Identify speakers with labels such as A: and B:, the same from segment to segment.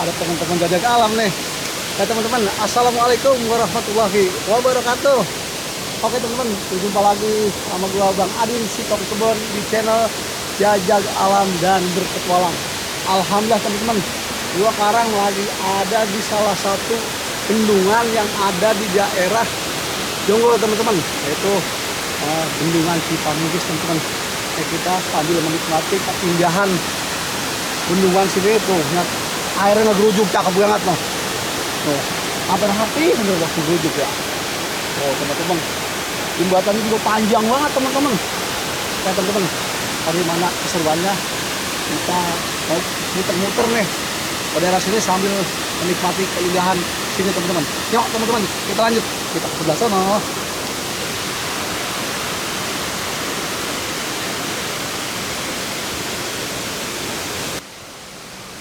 A: ada teman-teman jajak alam nih. Ya teman-teman, assalamualaikum warahmatullahi wabarakatuh. Oke teman-teman, berjumpa lagi sama gua Bang Adin si Tong Kebon di channel Jajak Alam dan Berpetualang. Alhamdulillah teman-teman, gua sekarang lagi ada di salah satu bendungan yang ada di daerah Jonggol teman-teman, yaitu bendungan Cipaminggis teman-teman. Kita sambil menikmati keindahan bendungan sini tuh, airnya ngegerujuk cakep banget noh. Tuh, hampir bener waktu gerujuk ya. Oh teman-teman, jembatan ini juga panjang banget teman-teman. Ya teman-teman, dari mana keseruannya kita mau muter-muter nih ke daerah sini sambil menikmati keindahan sini teman-teman. Yuk teman-teman, kita lanjut, kita ke sebelah sana.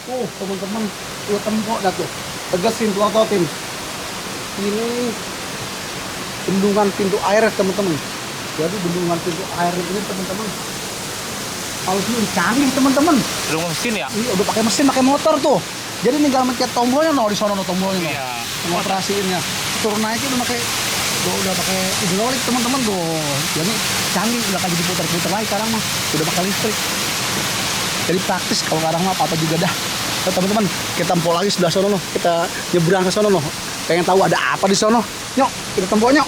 A: Teman-teman, udah tempok dah tuh, tegesin tuh ototin. Ini bendungan pintu air teman-teman. Jadi bendungan pintu air ini teman-teman, kalau ini canggih teman-teman.
B: Belum mesin ya?
A: Iya, udah pakai mesin, pakai motor tuh. Jadi tinggal mencet tombolnya no, di sono no tombolnya no.
B: Iya.
A: Mengoperasiinnya. Turun naiknya udah pakai hidrolik teman-teman tuh. Jadi canggih, udah kayak diputar-putar lagi sekarang mah. Udah pakai listrik. Jadi praktis kalau sekarang mah apa juga dah. Nah, teman-teman, kita tempuh lagi sebelah sono noh. Kita nyebrang ke sono noh. Pengen tahu ada apa di sono. Nyok, kita tempuh nyok.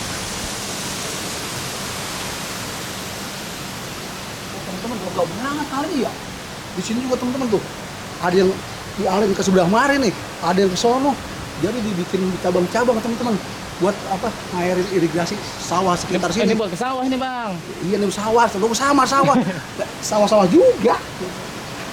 A: Teman-teman, gak banget kali ya. Di sini juga teman-teman tuh. Ada yang dialin ke sebelah mari nih, ada yang ke sono. Jadi dibikin cabang-cabang teman-teman. Buat apa? Ngairin irigasi sawah sekitar sini.
B: Ini buat ke sawah ini, Bang.
A: Iya nih sawah, sama sawah. Sawah-sawah juga.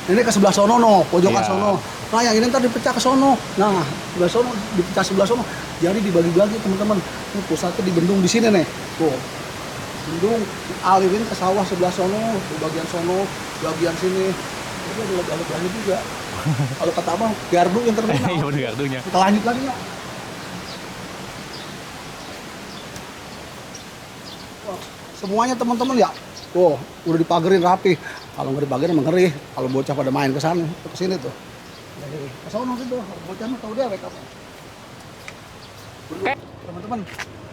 A: Ini ke sebelah sono no, pojokan
B: Iya.
A: sono. Nah yang ini ntar dipecah ke sono. Nah, sebelah sono dipecah sebelah sono. Jadi dibagi-bagi teman-teman. Ini pusatnya di bendung di sini nih. Tuh. Bendung alirin ke sawah sebelah sono, di bagian sono, bagian sini. Jadi ada lagi juga. Kalau kata Abang, gardu yang terminal.
B: Iya bener gardunya.
A: Kita lanjut lagi ya. Wah, semuanya teman-teman ya. Tuh, udah dipagerin rapi. Kalau nggak dipagerin emang ngeri. Kalau bocah pada main ke sana, ke sini tuh. Ke sono situ, bocah mah tahu dia apa. Teman-teman,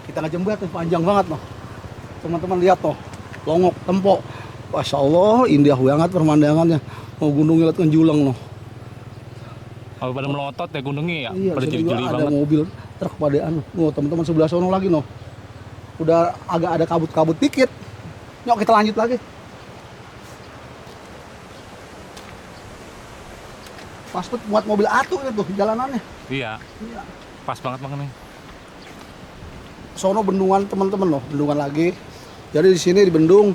A: kita ngejembat tuh panjang banget noh. Teman-teman lihat noh, longok tempok. Masya Allah, indah banget pemandangannya. Mau gunungnya lihat kan julang noh.
B: Kalau pada melotot ya gunungnya ya.
A: Iya,
B: Pada
A: sini
B: jeli-jeli
A: juga ada
B: banget.
A: mobil truk padaan. Oh, teman-teman sebelah sono lagi noh. Udah agak ada kabut-kabut dikit. Yuk kita lanjut lagi. Pas buat mobil atu itu jalanannya.
B: Iya.
A: Iya.
B: Pas banget Bang nih.
A: Sono bendungan teman-teman loh, bendungan lagi. Jadi di sini di bendung,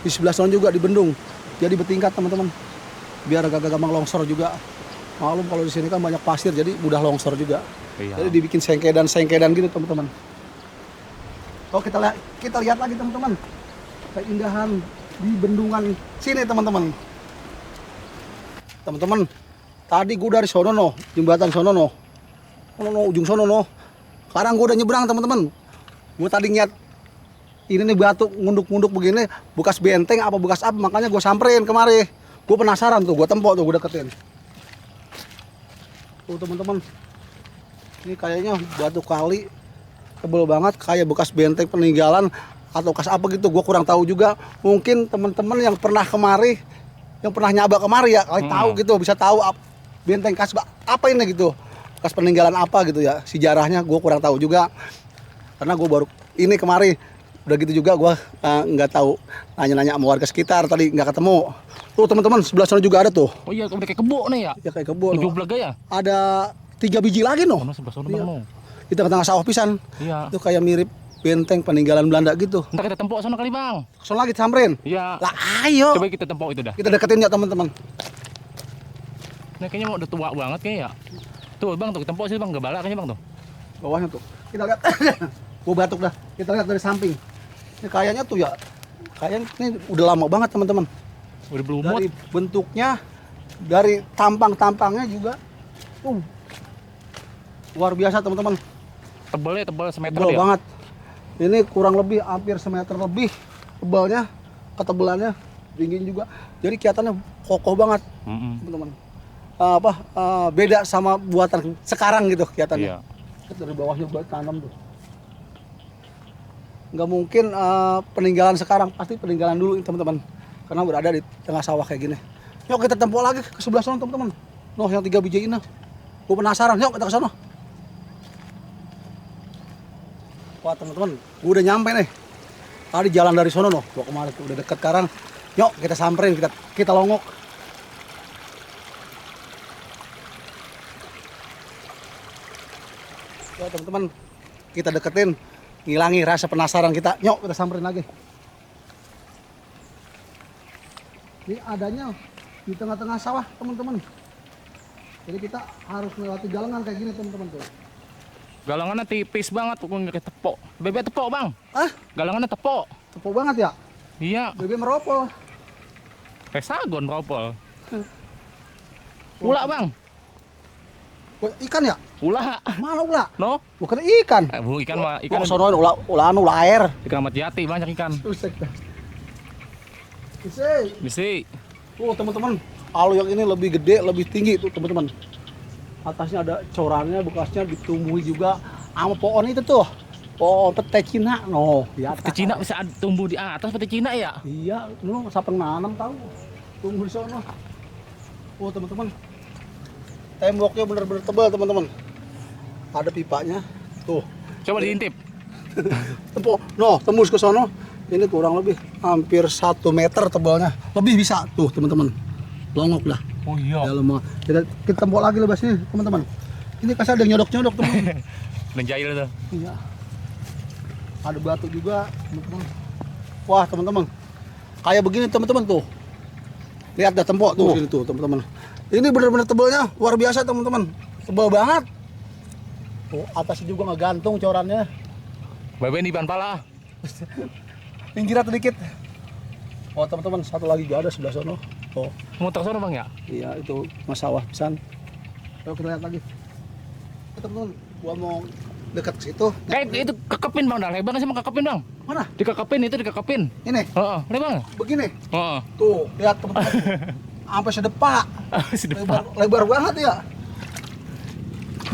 A: di sebelah sono juga di bendung. Jadi bertingkat teman-teman. Biar agak gampang longsor juga. Maklum kalau di sini kan banyak pasir, jadi mudah longsor juga.
B: Iya.
A: Jadi dibikin sengkedan gitu teman-teman. Oh kita lihat lagi teman-teman, keindahan di bendungan sini teman-teman. Teman-teman, tadi gue dari sono no, jembatan sono no, ujung sono no. Sekarang gue udah nyebrang teman-teman. Gue tadi niat ini nih batu ngunduk-ngunduk begini, bekas benteng apa bekas apa, makanya gue samperin kemari. Gue penasaran tuh, gue tempok tuh, gue deketin. Tuh teman-teman, ini kayaknya batu kali tebel banget, kayak bekas benteng peninggalan atau bekas apa gitu, gue kurang tahu juga. Mungkin teman-teman yang pernah kemari, yang pernah nyaba kemari ya, kalian tahu gitu, bisa tahu benteng khas apa ini gitu, bekas peninggalan apa gitu ya, sejarahnya gue kurang tahu juga, karena gue baru ini kemari. Udah gitu juga gue nggak tahu, nanya-nanya sama warga sekitar, tadi nggak ketemu. Tuh teman-teman, sebelah sana juga ada tuh.
B: Oh iya, udah kayak kebo nih ya.
A: Ya kayak kebun.
B: Tujuh belag ya.
A: Ada 3 biji lagi noh.
B: Oh, sebelah sana
A: Iya.
B: Bang. No.
A: Di tengah-tengah sawah pisan.
B: Iya.
A: Itu kayak mirip benteng peninggalan Belanda gitu.
B: Ntar kita tempok sana kali Bang.
A: Soalnya lagi samperin.
B: Iya.
A: Lah ayo.
B: Coba kita tempok itu dah.
A: Kita deketin ya teman-teman.
B: Nah kayaknya mau udah tua banget kayaknya ya. Tuh Bang, tuh tempok sih Bang, gak balak kayaknya Bang tuh.
A: Bawahnya tuh. Kita lihat. Gua batuk dah. Kita lihat dari samping. Ini kayaknya tuh ya. Kayaknya ini udah lama banget teman-teman.
B: Udah berumur.
A: Dari bentuknya, dari tampang-tampangnya juga. Luar biasa teman-teman.
B: Tebelnya tebel semeter
A: Tebal
B: ya.
A: banget. Ini kurang lebih hampir semeter lebih tebalnya, ketebalannya, tingginya juga. Jadi kelihatannya kokoh banget, teman-teman. beda sama buatan sekarang gitu kelihatannya.
B: Iya.
A: Dari bawahnya buat tanam tuh. Nggak mungkin peninggalan sekarang, pasti peninggalan dulu teman-teman. Karena berada di tengah sawah kayak gini. Yuk kita tempok lagi ke sebelah sana teman-teman. Noh yang 3 biji ini. Gue penasaran, yuk kita ke sana. Wah teman-teman, gue udah nyampe nih. Tadi jalan dari sono noh, gua kemarin udah deket sekarang. Yuk kita samperin, kita longok. Yuk teman-teman, kita deketin, ngilangi rasa penasaran kita. Yuk kita samperin lagi. Ini adanya di tengah-tengah sawah teman-teman. Jadi kita harus melewati galengan kayak gini teman-teman tuh.
B: Galangannya tipis banget, pokoknya kayak tepok. Bebek tepok bang.
A: Ah,
B: Galangannya tepok.
A: tepuk banget ya.
B: Iya.
A: Bebek meropol.
B: Kayak sagon ropol. Ula bang.
A: Wah, ikan ya?
B: Ula.
A: Mana ula?
B: No?
A: Bukan ikan.
B: Bu ikan mah ikan.
A: Ikan sonoin ula air.
B: Ikan amat jati banyak ikan.
A: Usek dah. Isi.
B: Bisi.
A: Tuh teman-teman, alu yang ini lebih gede, lebih tinggi tuh teman-teman. Atasnya ada corannya, bekasnya ditumbuhi juga sama pohon itu tuh. Pohon pete Cina, no. Di atas.
B: Pete Cina bisa tumbuh di atas pete Cina ya?
A: Iya, lu siapa nanam tahu. Tumbuh di sana. Oh teman-teman, temboknya bener-bener tebal teman-teman. Ada pipanya, tuh.
B: Coba diintip.
A: Tembus ke sono. Ini kurang lebih hampir 1 meter tebalnya. Lebih bisa tuh teman-teman. Longok dah.
B: Oh iya.
A: Dalam kita tembok lagi lebas ini teman-teman. Ini kasih ada nyodok-nyodok teman.
B: Dan jahil tuh.
A: Iya. Ada batu juga teman-teman. Wah teman-teman. Kayak begini teman-teman tuh. Lihat dah tembok tuh sini tuh teman-teman. Ini benar-benar tebalnya luar biasa teman-teman. Tebal banget. Tuh atasnya juga nggak gantung corannya.
B: Bebe di ban pala.
A: Pinggiran sedikit. Oh teman-teman, satu lagi juga ada sebelah sono. Oh
B: Muter sana bang ya?
A: iya itu mas sawah pisan. Yuk kita lihat lagi. Teman-teman, gua mau dekat ke situ.
B: Kayak itu kekepin bang, dah lebar sih bang kekepin bang.
A: Mana?
B: Dikekepin itu dikekepin.
A: Ini.
B: Heeh, ini bang.
A: Begini.
B: Heeh.
A: Tuh, lihat teman-teman. Sampai sedepak. Lebar banget ya.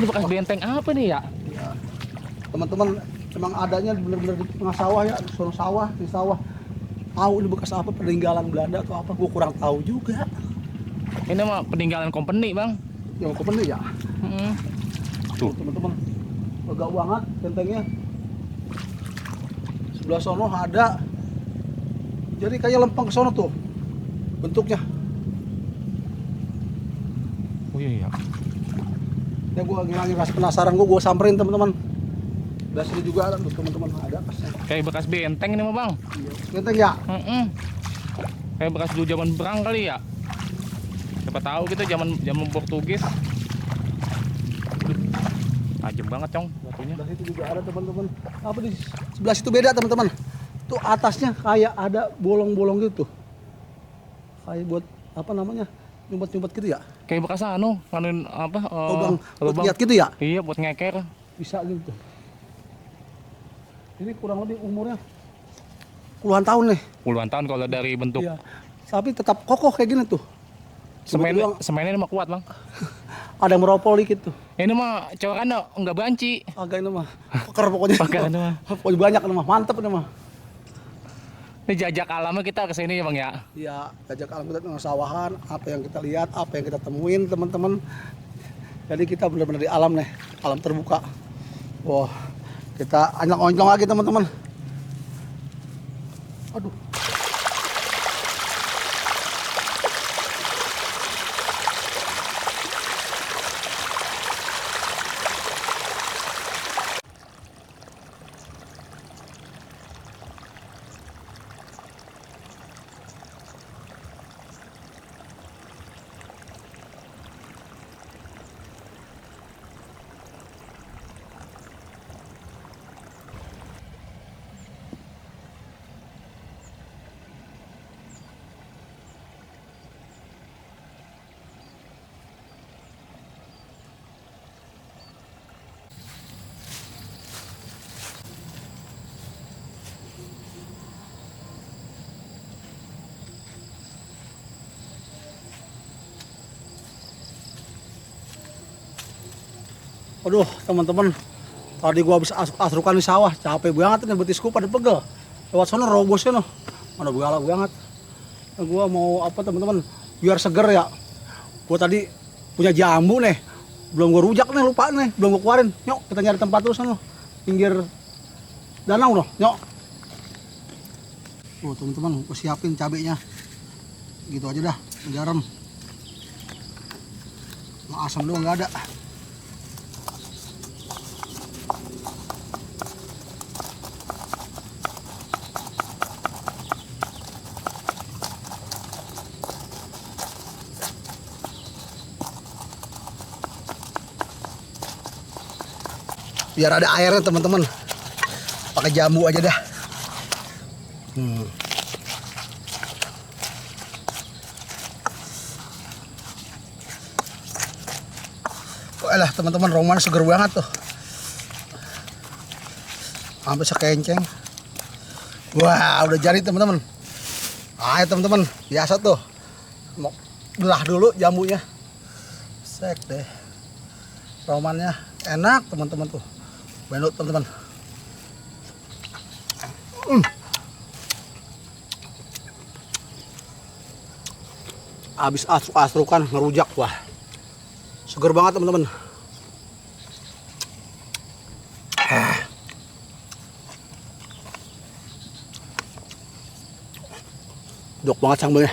B: Ini bekas benteng apa nih ya?
A: Ya. Teman-teman, emang adanya bener-bener di tengah sawah ya, di sono sawah, di sawah. Tahu ini bekas apa, peninggalan Belanda atau apa, gua kurang tahu juga.
B: Ini mah peninggalan company bang.
A: Yang kepenting ya.
B: Heeh.
A: Tuh teman-teman, agak banget bentengnya. Sebelah sono ada. Jadi kayak lempeng ke sono tuh bentuknya.
B: Oh iya iya.
A: Ya gua ngilangin rasa penasaran gua samperin teman-teman. Sebelah sini juga ada tuh teman-teman, ada kasnya.
B: Kayak bekas benteng ini mah bang.
A: Benteng ya.
B: Heeh. Kayak bekas dulu zaman perang kali ya. Siapa tahu kita zaman Portugis. Tajam banget cong batunya.
A: Sebelah situ juga ada teman-teman. Apa di sebelah situ beda teman-teman. Tuh atasnya kayak ada bolong-bolong gitu. Kayak buat apa namanya? Nyumbat-nyumbat gitu ya.
B: Kayak bekas nganuin apa?
A: Lubang buat
B: lubang.
A: lihat gitu ya.
B: Iya buat ngeker.
A: Bisa gitu. Ini kurang lebih umurnya puluhan tahun nih.
B: Puluhan tahun kalau dari bentuk
A: Iya. Tapi tetap kokoh kayak gini tuh.
B: semennya mah kuat bang.
A: Ada yang meropol dikit tuh.
B: Ini mah cowokannya nggak banci.
A: Agak ini mah. Peker pokoknya.
B: Peker ini mah.
A: Pokoknya banyak ini mah. Mantep ini mah.
B: Ini jajak alamnya kita kesini ya bang ya.
A: Iya, jajak alam kita tengah sawahan, apa yang kita lihat, apa yang kita temuin teman-teman. Jadi kita benar-benar di alam nih, alam terbuka. Wah, kita anjlong-anjlong lagi teman-teman. Aduh. Aduh, teman-teman. Tadi gua habis asrukan di sawah, capek banget nih betisku pada pegel. Lewat sana robosnya noh. Mana galak banget. Nah, gua mau apa teman-teman? Biar seger ya. Gua tadi punya jambu nih. Belum gua rujak nih, lupa nih. Belum gua keluarin. Nyok, kita nyari tempat terus sana. Pinggir danau noh, nyok. Tuh, teman-teman, gua siapin cabenya. Gitu aja dah, garam. Nah, asam doang nggak ada. Biar ada airnya teman-teman, pakai jambu aja dah. Wah teman-teman, roman seger banget tuh, sampai sekenceng. Wah udah jadi teman-teman. Ayo teman-teman, biasa tuh, mau belah dulu jambunya, sek deh, romannya enak teman-teman tuh. Benut teman-teman. Habis asrukan ngerujak, wah seger banget teman-teman. Dok banget sambalnya.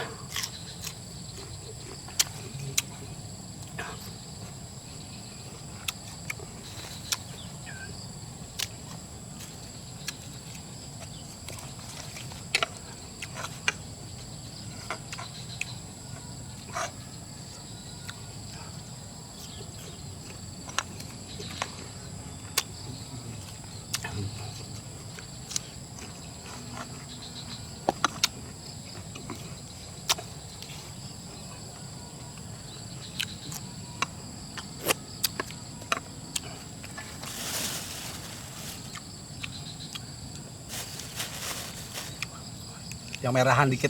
A: Yang merahan dikit.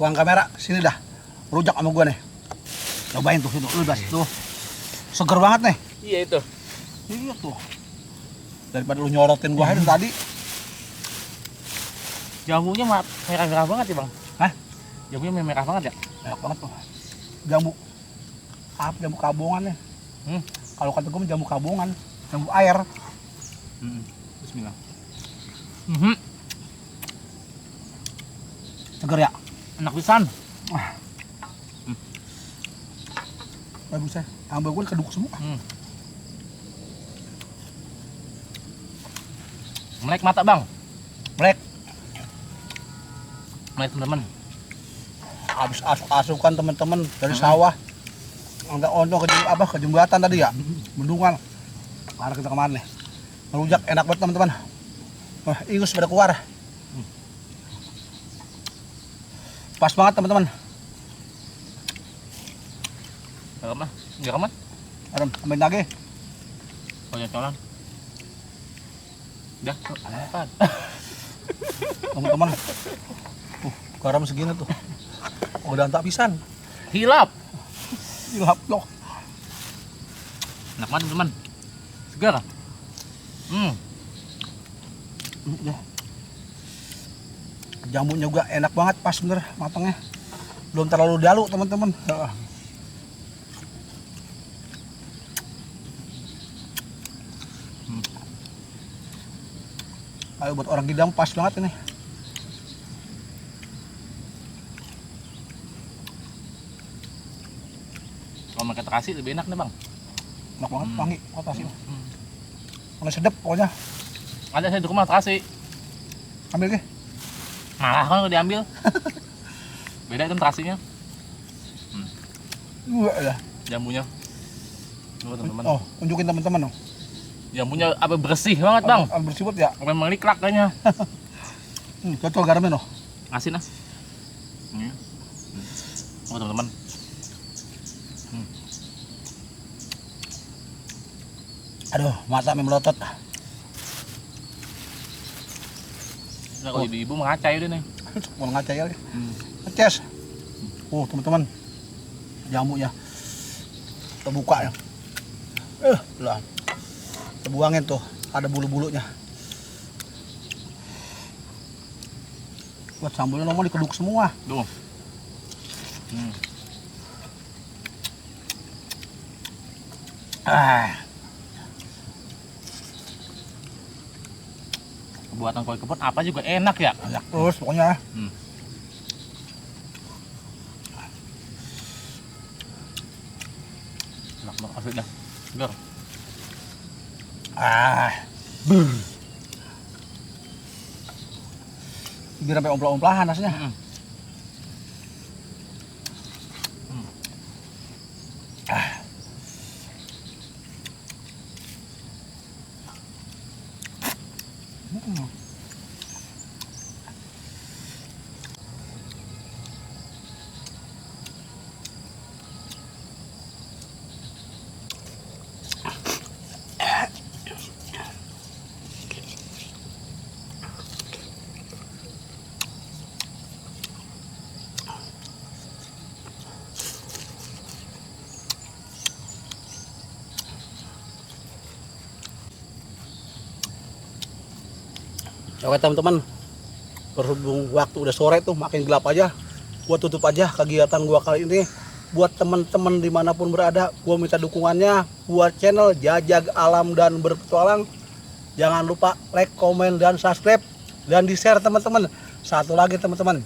A: Buang kamera, sini dah. Rujak sama gua nih. Cobain tuh, lu das tuh. Seger banget nih.
B: Iya itu.
A: Iya tuh. Daripada lu nyorotin gua dari tadi.
B: Jambunya merah-merah banget ya, Bang.
A: Hah?
B: Jambunya merah banget ya?
A: Enak banget tuh. Jambu. Jambu kabongan nih. Kalau kata gua jambu kabongan, jambu air.
B: Bismillah.
A: Seger ya?
B: Enak pisan.
A: Bagus ya. Ambal gua keduk semua.
B: Melek mata, Bang.
A: Melek.
B: Melek teman-teman.
A: Habis asukan teman-teman dari sawah. Enggak ono ke jembatan tadi ya. Bendungan. Arah kita kemana nih? Ngerujak enak banget teman-teman. Wah, ingus pada keluar. Pas banget teman-teman.
B: Garam mah?
A: Garam, tambahin lagi.
B: Banyak colan. Udah, apa?
A: Teman-teman. Garam segini tuh. Udah tak pisan.
B: Hilap.
A: Hilap loh.
B: Enak banget teman. Segar.
A: Ya. Jambunya juga enak banget, pas bener matangnya. Belum terlalu dalu teman-teman. Ayo buat orang Gidang pas banget ini.
B: Kalau makan terasi lebih enak nih, Bang.
A: Enak banget, wangi, terasi. Wangi sedap pokoknya.
B: Ada saya di rumah terasi.
A: Ambil ke?
B: Malah kan udah diambil. Beda kan terasinya.
A: Ya.
B: Jambunya. Tuh, teman-teman.
A: Oh, tunjukin teman-teman dong.
B: Jambunya apa bersih banget, Bang.
A: Bersih banget ya.
B: Memang liklak kayaknya.
A: Cocok garamnya loh.
B: Asin, Nas. Oh, teman-teman.
A: Aduh, mata melotot.
B: Nah, kalau ibu-ibu mengacai udah nih.
A: Mau ngaca ya. Ngeces. Teman-teman. Jamunya. Kita buka ya. Lah. Kita buangin tuh. Ada bulu-bulunya. Buat sambalnya nomor dikeduk semua.
B: Tuh. Buatan koi kebun apa juga enak ya.
A: Enak terus pokoknya.
B: Enak banget asli dah. Segar.
A: Biar sampai omplah-omplahan aslinya. Oke teman-teman, berhubung waktu udah sore tuh makin gelap aja, gua tutup aja kegiatan gua kali ini. Buat teman-teman dimanapun berada, gua minta dukungannya buat channel Jajag Alam dan Berpetualang. Jangan lupa like, komen, dan subscribe, dan di share teman-teman. Satu lagi teman-teman,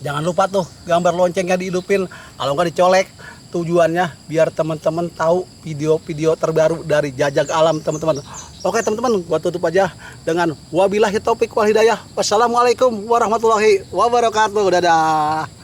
A: jangan lupa tuh gambar loncengnya dihidupin, kalau nggak dicolek. Tujuannya biar teman-teman tahu video-video terbaru dari Jajag Alam teman-teman. Oke teman-teman, gua tutup aja dengan wabillahi taufik wal hidayah. Wassalamualaikum warahmatullahi wabarakatuh. Dadah.